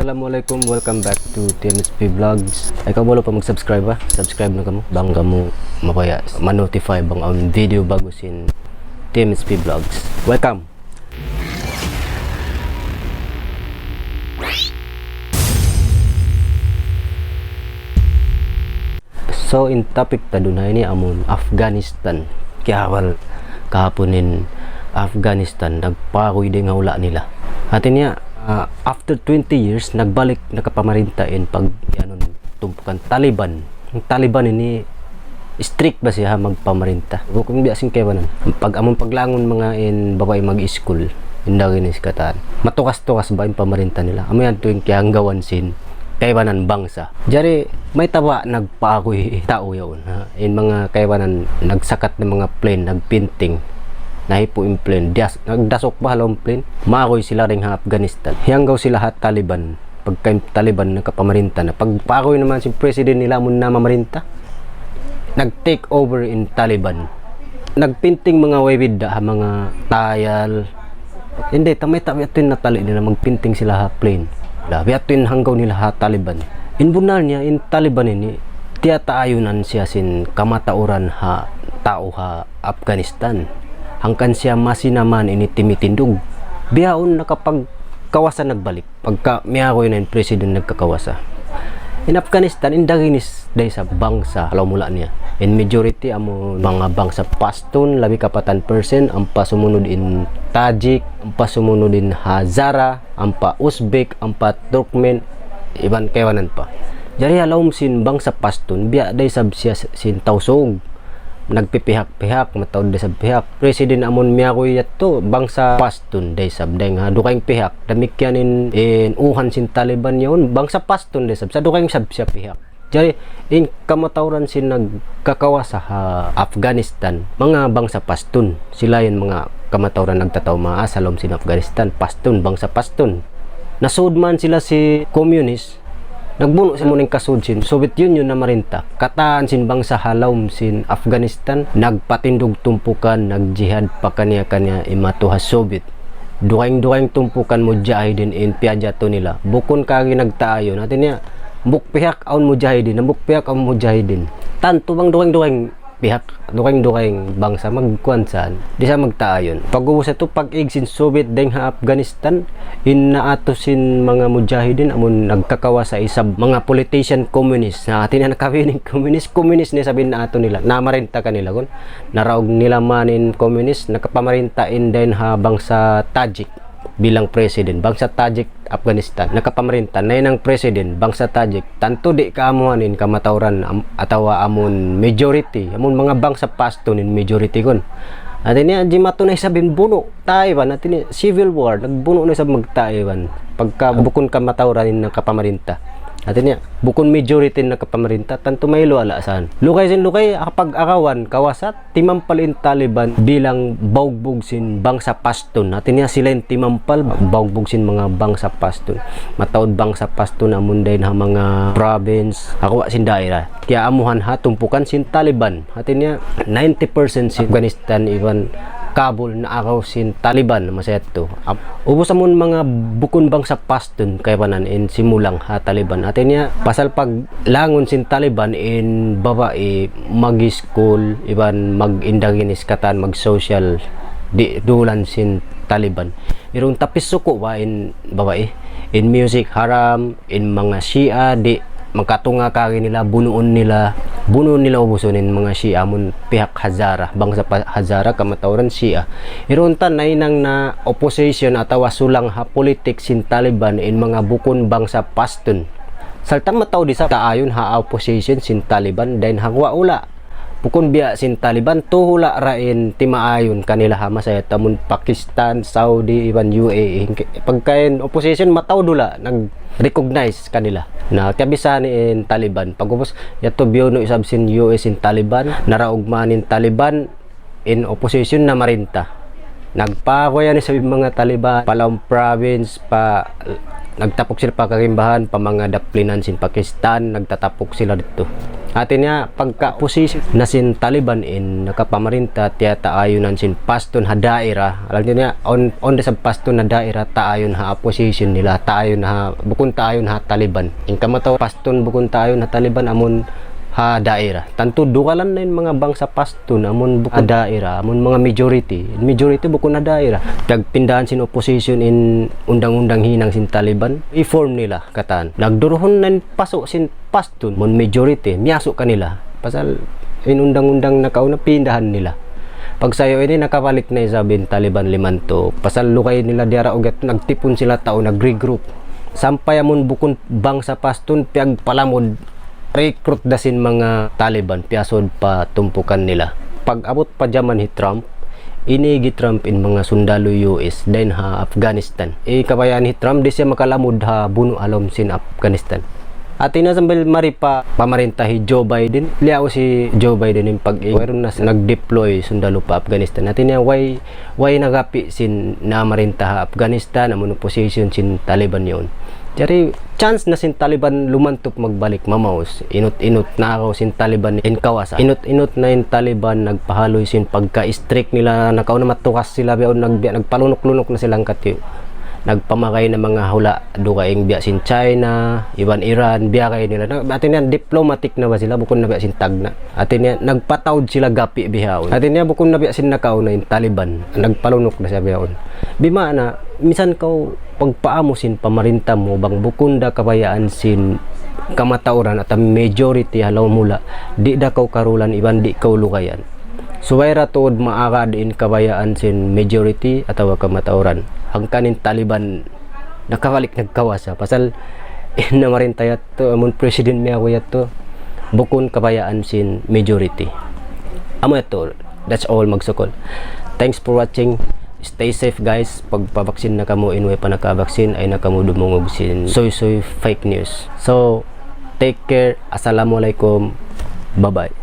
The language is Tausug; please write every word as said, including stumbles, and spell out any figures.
Assalamualaikum, welcome back to T M H P Vlogs. Ay, kamu lupa mag-subscribe ha. Subscribe na kamu. Bang kamu mabaya ma-notify bang awn video bagus in T M H P Vlogs. Welcome. So, in topic ta dun ha ini amun Afghanistan. Kiyawal kahapun in Afghanistan, nagpaguy dayn ha hula' nila. Hati niya, ah, after twenty years, nagbalik nakapamarinta in pag, anun, tumpukan Taliban. In Taliban ini strict ba siya ha magpamarinta? Bukun biya' sin kaibanan. Pag amun paglangun manga in babai mag-school, in daginis katan. Matukas-tukas ba in pamarinta nila? Amu yan tuwing kiyahanggawan sin kaibanan bangsa. Jari, mayta' ba nagpaguy tau yaun, ha? In manga kaibanan nagsakat na manga plane, nagpinting. Nahipu' in plane. Dias-, nagdasuk ba ha lawm plane? Maguy sila dayn ha Afghanistan. Hiyanggaw sila ha Taliban. Pagka in Taliban nakapamarinta na. Pagpaguy naman sin president nila amun namamarinta. Nag-take over in Taliban. Nagpinting manga way bidda' ha manga tayal. Hindi, tamay ta, biya' tuwin natali nila magpinting sila ha plane. La, biya' tuwin hanggaw nila ha Taliban. In bunnal niya, in Taliban ini, tiyataayunan siya sin kamatauran ha tau ha Afghanistan. Hangkan siya masi naman ini timitindug. Bihaun nakapagkawasa nagbalik. Pagka miyaguy na in president nagkakawasa. In Afghanistan, in daginis da isab bangsa, ha lawm hula' niya. In majority amu manga bangsa Pashtun, labi kapatan percent, ampa sumunud in Tajik, ampa sumunud in Hazara, ampa Uzbek, ampa Turkmen, iban kaibanan pa. Jari ha lawm sin bangsa Pashtun, biya' da isab siya sin Tausug. Nagpipihak-pihak, mataud da isab pihak. President amun miyaguy yadtu, bangsa Pashtun da isab dayn ha dugaing pihak. Damikkiyan in, in uhan sin Taliban yaun, bangsa Pashtun da isab. Sa' dugaing isab siya pihak. Jari, in kamatauran sin nagkakawasa ha Afghanistan, manga bangsa Pashtun. Sila yan manga kamatauran nagtatau maas ha lawm sin Afghanistan. Pashtun, bangsa Pashtun. Nasud man sila sin komunis, nagbunu' sin amun kasud sin Soviet Union namarinta. Katan sin bangsa ha lawm sin Afghanistan, nagpatindug tumpukan, nagjihad pakaniya-kaniya imatu ha Soviet. Dugaing-dugaing tumpukan mujahidin in piyajatu nila. Bukun kagi nagtaayun. Hati niya, hambuuk pihak awn mujahidin, hambuuk pihak awn mujahidin. Tantu bang dugaing-dugaing pihak, dugaing-dugaing bangsa magkuwan san, di' sa magtaayun. Pag'ubus yadtu, pag-ig sin Soviet dayn ha Afghanistan, in naatu sin manga mujahidin, amun nagkakawasa isab manga politician komunis. Na, hati niya nakawin in komunis, komunis na isab in naatu nila. Namarinta kanila kun. Naraug nila man in komunis, nakapamarinta in dayn ha bangsa Tajik bilang president. Bangsa Tajik Afghanistan, nakapamarinta, nahinang president, bangsa Tajik, tantu di' kaamuhan in kamatauran am-, atawa amun majority, amun manga bangsa Pashtun in majority kun. Hati niya, jimatu na isab in bunu', Taiwan, hati niya, civil war, nagbunu' na isab mag-Taiwan. Pagka bukun kamatauran in nakapamarinta. Hati niya, bukun majority in nakapamarinta, tantu may luwala saan. Lugay sin lugay, kapag-agawan, kawasa, timampal in Taliban bilang baugbug sin bangsa Pashtun. Hati niya sila in timampal, baugbug sin manga bangsa Pashtun. Mataud bangsa Pashtun amun dayn ha manga province, ha guwa' sin daira. Kiyaamuhan ha tumpukan sin Taliban. Hati niya ninety percent sin Afghanistan iban Kabul naagaw sin Taliban masa yadtu. Ap-, ubus amun manga bukun bangsa Pashtun kaibanan in simulang ha Taliban. Hati niya pasal pag langun sin Taliban in babai mag-school, iban mag-indaginis katan, mag-social, di' dulan sin Taliban. Irun tapis suku' ba in babai, in music haram, in manga Shia, di' makatunga' kari nila, bunuun nila, bunuun nila ubusun in manga Shia, amun pihak Hazara, bangsa pa-, Hazara, kamatauran Shia. Irun ta nahinang na opposition atawa sulang ha politik sin Taliban in manga bukun bangsa Pashtun. Sarta' mataud isab taayun ha opposition sin Taliban dayn ha guwa' hula'. Bukun biya' sin Taliban, tū hula' ra in timaayun kanila ha masa yadtu amun Pakistan, Saudi, iban U A E. Pagka in opposition mataud hula', nag-recognize kanila. Na, kiyabisan in Taliban. Pag'ubus, yadtu biyunu' isab sin U S in Taliban, naraug man in Taliban, in opposition namarinta. Nagpaguy yan isab in manga Taliban, pa lawm province, pa, nagtapuk sila pa kagimbahan, pa manga daplinan sin Pakistan, nagtatapuk sila didtu. Hati niya, pagka opposition na sin Taliban in nakapamarinta, tiya taayunan sin Pashtun ha daira. Hati niya, awn, awn da isab Pashtun ha daira, taayun ha opposition nila, taayun ha, bukun taayun ha Taliban. In kamatauran Pashtun bukun taayun ha Taliban, amun ha daira. Tantu dugalan na in manga bangsa Pashtun, amun bukun ha daira, amun manga majority. In majority bukun ha daira. Piyagpindahan sin opposition in undang-undang hinang sin Taliban, i-form nila katan. Nagduruhun na in pasu' sin Pashtun, amun majority, miyasu' kanila. Pasal in undang-undang nakauna, pindahan nila. Pagsayu ini, nakabalik na isab in Taliban limantuk. Pasal lugay nila diyara ugat, nagtipun sila tau, nag-regroup. Sampay amun bukun bangsa Pashtun, piyagpalamud, recruit da sin manga Taliban, piyasud pa tumpukan nila. Pag-abut pa jaman hi Trump, ini hi Trump in manga sundalu U S dayn ha Afghanistan. I kabayaan hi Trump, di' siya makalamud ha bunu' ha lawm sin Afghanistan. Hati niya sambil mari pa pamarinta hi Joe Biden, liyaus hi Joe Biden in pag-, wayruun na nag-deploy sundalu pa Afghanistan. Hati niya way, way nagapi' sin namarinta ha Afghanistan, amun opposition sin Taliban yaun. Jari, chance na sin Taliban lumantup magbalik mamaus. Inut-inut na kaw sin Taliban in kawasa. Inut-inut na in Taliban nagpahaluy sin pagka-strict nila, nakauna matukas sila biya' nag-, biya' nagpalunuk-lunuk na sila hangkatiyu. Nagpamakay na manga hula' dugaing biya' sin China, iban Iran, biya' kay nila. Na, hati niya diplomatic na ba sila, bukun na biya' sin tagna'. Hati niya nagpataud sila gapi' bihaun. Hati niya bukun na biya' sin nakauna in Taliban, nagpalunuk na siya bihaun. Bima'na, misan kaw pagpaamu sin pamarinta mu bang bukun da kabayaan sin kamatauran atawa majority ha lawm hula', di' da kaw karulan iban di' kaw lugayan. Subay da tuud maagad in kabayaan sin majority atawa kamatauran. Hangkan in Taliban nakabalik nagkawasa. Pasal in namarinta yadtu, amun president niya aku yadtu, bukun kabayaan sin majority. Amu yadtu, that's all, magsukul. Thanks for watching. Stay safe, guys. Pagpabaksin na kamu, in way pa nakabaksin, ayaw na kamu dumungug sin suysuy fake news. So, take care. Assalamualaikum. Bye-bye.